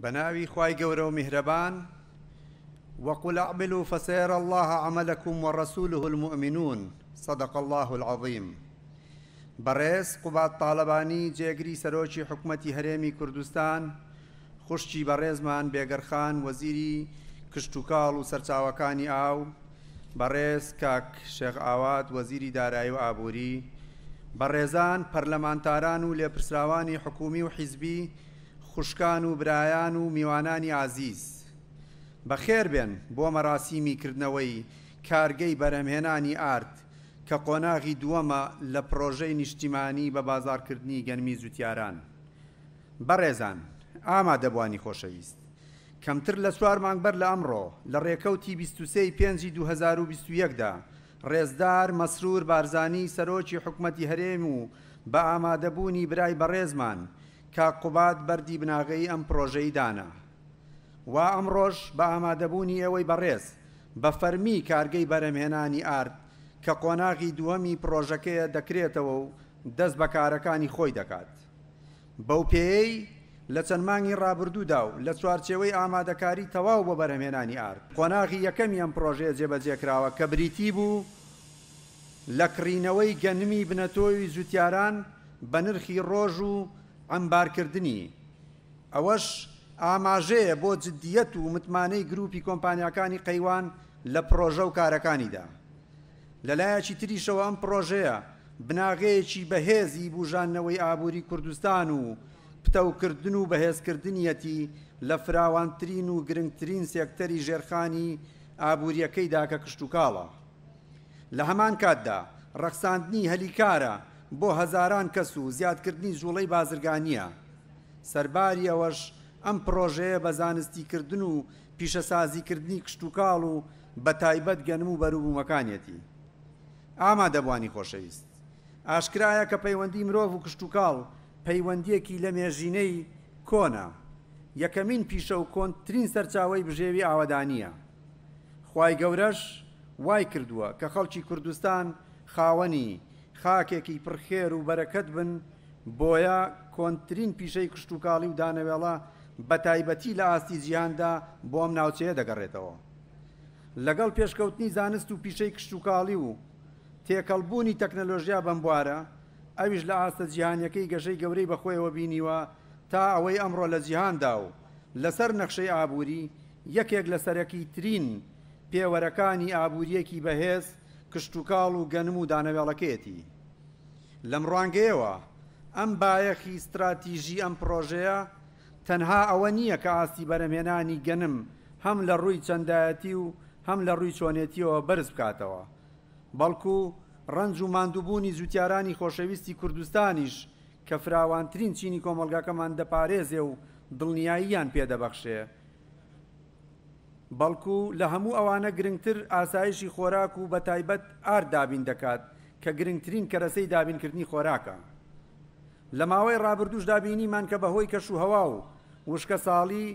بەناوی خوای گەورە و میهرەبان، وقل اعملوا فسيرى الله عملكم ورسوله المؤمنون صدق الله العظیم. بەڕێز قوباد تاڵەبانی جێگری سەرۆکی حکومەتی هەرێمی کوردستان، خوشکی بەڕێزمان بێگەرخان وەزیری کشتوکاڵ و سەرچاوەکانی ئاو، بەڕێز کاک شێخ ئاوات وەزیری دارایی و ئابووری، بەڕێزان پەرلەمانتاران و لێپرسراوانی حکومی و حیزبی، خوشکان و برایان و میوانانی ئازیز، بەخێربێن بۆ مەراسیمی کردنەوەی کارگەی بەرهەمهێنانی ئارد کە قۆناغی دووەمە لە پڕۆژەی نیشتیمانی بە بازاڕکردنی گەنمی جوتیاران. بەڕێزان، ئامادەبوانی خۆشەویست، کەمتر لە چوار مانگ بەر لە ئەمڕۆ، لە ڕێکەوتی 23 ی پێنجی 2021 دا، ڕێزدار مەسرور بارزانی سەرۆکی حکومەتی هەرێم و بە ئامادەبوونی برای بەڕێزمان کاک قوباد بەردی بناغەی ئەم پڕۆژەی دانا. وا ئەمڕۆش بە ئامادەبوونی ئێوەی بەڕێز، بە فەرمی کارگەی بەرهەمهێنانی ئارد کە قۆناغی دووەمی پڕۆژەکەیە دەکرێتەوە و دەست بە کارەکانی خۆی دەکات. بەوپێیەی لە چەند مانگی ڕابردوودا و لە چوارچێوەی ئامادەکاری تەواو بۆ بەرهەمهێنانی ئارد، قۆناغی یەکەمی ئەم پڕۆژەیە جێبەجێکراوە کە بریتی بوو لە کڕینەوەی گەنمی بنەتۆوی جوتیاران بە نرخی ڕۆژ و عەمبارکردنی، ئەوەش ئاماژەیە بۆ جدییەت و متمانەی گروپی کۆمپانیاکانی قەیوان لە پڕۆژە و کارەکانیدا. لەلایەکی تریشەوە ئەم پڕۆژەیە بناغەیەکی بەهێزی بوژاندنەوەی ئابووری کوردستان و پتەوکردن و بەهێزکردنیەتی لە فراوانترین و گرنگترین سێکتەری ژێرخانی ئابوورییەکەیدا کە کشتوکاڵە. لە هەمان کاتدا ڕەخساندنی هەلی کارە بۆ هەزاران کەس و زیادکردنی جوڵەی بازرگانییە. سەرباری ئەوەش ئەم پڕۆژەیە بە زانستیکردن و پیشەسازیکردنی کشتوکاڵ و بەتایبەت گەنم و بەروبوومەکانیەتی. ئامادەبووانی خۆشەویست، ئاشکرایە کە پەیوەندی مرۆڤ و کشتوکاڵ پەیوەندییەکی لەمێژینەی کۆنە، یەکەمین پیشە و کۆنترین سەرچاوەی بژێوی ئاوەدانییە. خوای گەورەش وای کردووە کە خەڵکی کوردستان خاوەنی خاکێکی پڕ خێر و بەرەکەت بن، بۆیە کۆنترین پیشەی کشتوکاڵی و دانەوێڵە بەتایبەتی لە ئاستی جیهاندا بۆ ئەم ناوچەیە دەگەڕێتەوە. لەگەڵ پێشکەوتنی زانست و پیشەی کشتوکاڵی و تێکەڵبوونی تەکنەلۆژیا بەم بوارە، ئەویش لە ئاستە جیهانیەکەی گەشەی گەورەی بەخۆیەوە بینیوە تا ئەوەی ئەمڕۆ لە جیهاندا و لەسەر نەخشەی ئابووری یەکێک لە سەرەکیترین پێوەرەکانی ئابوورییەکی بەهێز کشتوکاڵ و گەنم و دانەوێڵەکەیەتی. لەم ڕوانگەیەوە ئەم بایەخی ستراتیژی ئەم پڕۆژەیە تەنها ئەوە نییە کە ئاستی بەرهەمهێنانی گەنم هەم لە ڕووی چەندایەتی و هەم لە ڕووی چۆنێتییەوە بەرز بکاتەوە، بەڵکو ڕەنج و ماندووبوونی جوتیارانی خۆشەویستی کوردستانیش کە فراوانترین چینی کۆمەڵگاکەمان دەپارێزێ و دڵنیاییان پێ دەبەخشێ، بەڵکو لە هەموو ئەوانە گرنگتر ئاسایشی خۆراک و بەتایبەت ئارد دابین دەکات کە گرنگترین کەرەسەی دابینکردنی خۆراکە. لە ماوەی ڕابردووشدا بینیمان کە بەهۆی کەشوهەوا و وشکەساڵی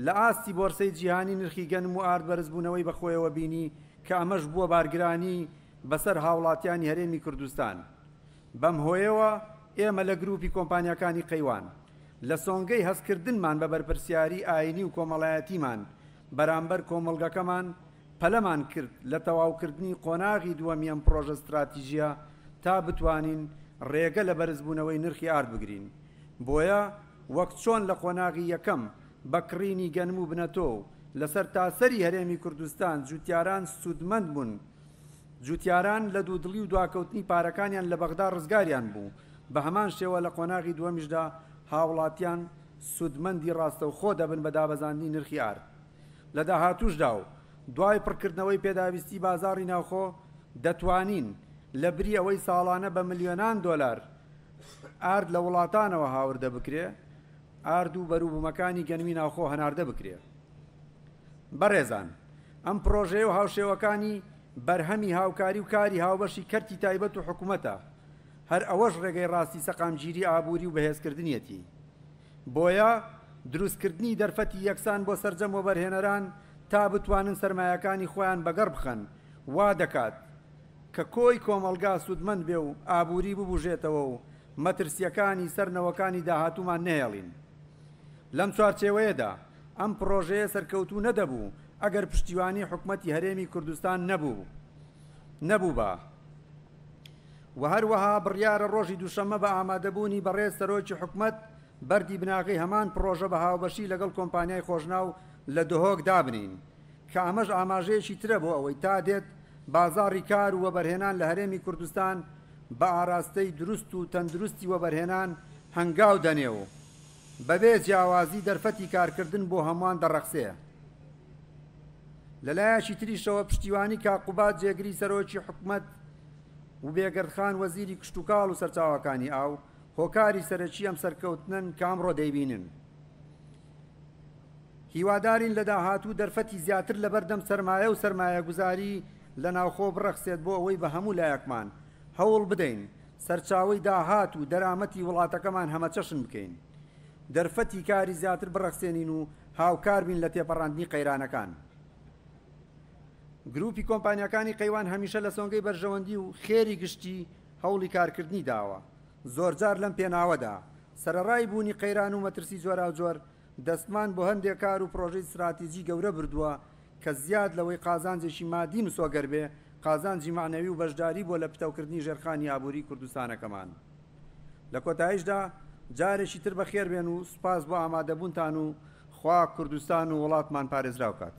لە ئاستی بۆرسەی جیهانی نرخی گەنم و ئارد بەرزبوونەوەی بەخۆیەوە بینی کە ئەمەش بووە بارگرانی بەسەر هاوڵاتیانی هەرێمی کوردستان. بەم هۆیەوە ئێمە لە گروپی کۆمپانیاکانی قەیوان لە سۆنگەی هەستکردنمان بە بەرپرسیاری ئاینی و کۆمەڵایەتیمان بەرامبەر کۆمەڵگەکەمان پەلەمان کرد لە تەواوکردنی قۆناغی دووەمی ئەم پڕۆژە ستراتیژییە تا بتوانین ڕێگە لە بەرزبوونەوەی نرخی ئارد بگرین. بۆیە وەک چۆن لە قۆناغی یەکەم بە کڕینی گەنم و بنەتۆو لە سەرتاسەری هەرێمی کوردستان جوتیاران سوودمەند بوون، جوتیاران لە دوودڵی و دواکەوتنی پارەکانیان لە بەغدا ڕزگاریان بوو، بە هەمان شێوە لە قۆناغی دووەمیشدا هاوڵاتیان سوودمەندی ڕاستەوخۆ دەبن بە دابەزاندنی نرخی ئارد. لە داهاتووشدا و دوای پڕکردنەوەی پێداویستی بازاڕی ناوخۆ دەتوانین لە بری ئەوەی ساڵانە بە ملیۆنان دۆلار ئارد لە وڵاتانەوە هاوردە بکرێ، ئارد و بەروبوومەکانی گەنمی ناوخۆ هەناردە بکرێ. بەڕێزان، ئەم پڕۆژەیە و هاوشێوەکانی بەرهەمی هاوکاری و کاری هاوبەشی کەرتی تایبەت و حکومەتە، هەر ئەوەش ڕێگەی ڕاستی سەقامگیری ئابووری و بەهێزکردنیەتی. بۆیە دروستکردنی دەرفەتی یەکسان بۆ سەرجەم وەبەرهێنەران تا بتوانن سەرمایەکانی خۆیان بەگەڕ بخەن وا دەکات کە کۆی کۆمەڵگا سوودمەند بێ و ئابووری ببوژێتەوە و مەترسییەکانی سەر نەوەکانی داهاتوومان نەهێڵین. لەم چوارچێوەیەدا ئەم پڕۆژەیە سەرکەوتوو نەدەبوو ئەگەر پشتیوانی حکومەتی هەرێمی کوردستان نەبوو نەبووبا. وە هەروەها بڕیارە ڕۆژی دووشەممە بە ئامادەبوونی بەڕێز سەرۆکی حکومەت بەردی بناغەی هەمان پڕۆژە بە هاوبەشی لەگەڵ کۆمپانیای خۆشناو لە دهۆک دابنێین کە ئەمەش ئاماژەیەکی ترە بۆ ئەوەی تا دێت بازاڕی کار و وەبەرهێنان لە هەرێمی کوردستان بە ئاراستەی دروست و تەندروستی وەبەرهێنان هەنگاو دەنێ و بەبێ جیاوازی دەرفەتی کارکردن بۆ هەمووان دەڕەخسێ. لەلایەکی تریشەوە پشتیوانی کاک قوباد جێگری سەرۆکی حکومەت و بێگەرد خان وەزیری کشتوکاڵ و سەرچاوەکانی ئاو هۆکاری سەرەکی ئەم سەرکەوتنەن کە ئەمڕۆ دەیبینن. هیوادارین لە داهاتوو دەرفەتی زیاتر لەبەردەم سەرمایە و سەرمایەگوزاری لە ناوخۆ بڕەخسێت بۆ ئەوەی بە هەموو لایەکمان هەوڵ بدەین سەرچاوەی داهات و دەرامەتی وڵاتەکەمان هەمەچەشن بکەین، دەرفەتی کاری زیاتر بڕەخسێنین و هاوکار بین لە تێپەڕاندنی قەیرانەکان. گروپی کۆمپانیاکانی قەیوان هەمیشە لە سۆنگەی بەرژەوەندی و خێری گشتی هەوڵی کارکردنی داوە، زۆرجار لەم پێناوەدا، سەرەڕای بوونی قەیران و مەترسی جۆراوجۆر، دەستمان بۆ هەندێ کار و پڕۆژەی ستراتیجی گەورە بردووە کە زیاد لەوەی قازانجێکی مادی مسۆگەر بێ، قازانجی مەعنەوی و بەشداری بووە لە پتەوکردنی ژێرخانی ئابووری کوردستانەکەمان. لە کۆتاییشدا جارێکی تر بەخێربێن و سوپاس بۆ ئامادەبوونتان و خوا کوردستان و وڵاتمان پارێزراو کات.